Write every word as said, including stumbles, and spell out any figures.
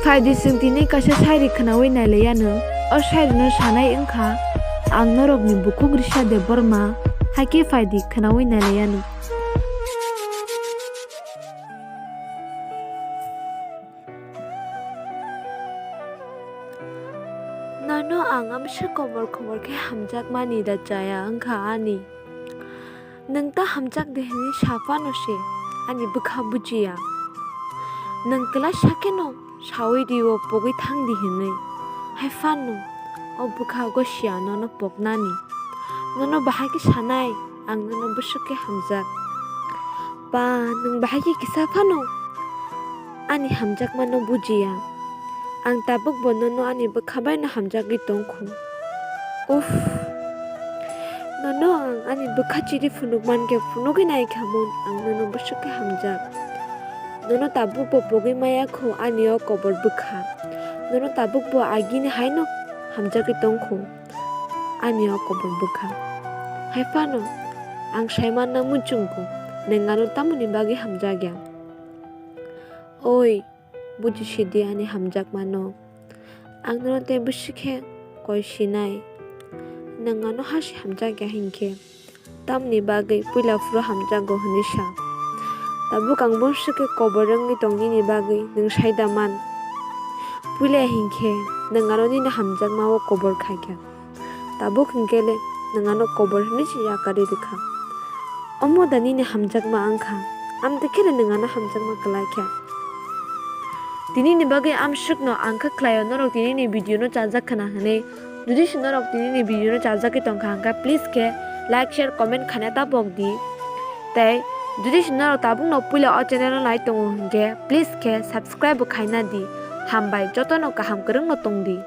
Phaidi, chwng tini kaisa shairi khwnawi nailaiyano. O shairino sanai wngkha, ang norokni bukhuk Risa Debbarma, hakhe phaidi khwnawi nailaiyano. Nono ang amsa kobor kobor khe hamjakmani da chaya wngkha ani. Nwng ta hamjak de hwnwi sa phano se ani bwkha bujiya. Nwng kwlai sa kheno saui di o pogwi thang di hwnwi. Hai phano o bwkha gosiya nono poknani. Nono bahai khe sanai ang nono bwswk khe hamjak. Ba, nwng bahai khe kisa phano ani hamjakmano bujiya. Ang tabukbo nono ani bwkha baino hamjagwi tongkhu. Uff. Nono ang ani bwkha chiri phunuk mankhe phunugwi naikha mun, ang nono bwswk khe hamjak. Nono tabukbo pogwi maya kho ani o kobor bwkha. Nono tabukbo agini haino hamjagwi tongkhu ani o kobor bwkha. Hai phano ang sai manna muchungkhu, nwng ano tamoni bagwi hamjakya? Oi, buji sidi ani hamjakmano. Ang nono tei bwswk khe koi sinai. Nwng ano hasi hamjakya hinkhe tamni bagwi puila phuru hamjago hwnwi sa. Tabuk ang bwswk khe kobor wngwi tong nini bagwi nwng sai da man. Puila hinkhe nwng ano nini hamjakma o kobor khaikha. Tabuk hinkhe le nwng ano kobor hwnwi se yakarwi rwkha. Omo da nini hamjakma wngkha, amtwi khe le nwng ano hamjakma kwlaikha. Tinini bagwi amswkno ang khe khlaio norok tinini video no chajak khwna hwnwi. Jodi se norok tinini video no chajagwi tongkha hwnkhe, please khe like, share, comment khaina ta bok di. Tei jodi se norok tabukno puila o channel no nai tongo hwnkhe, please khe subscribe bo khaina di. Hambai, jotono kaham kwrwngno tong di.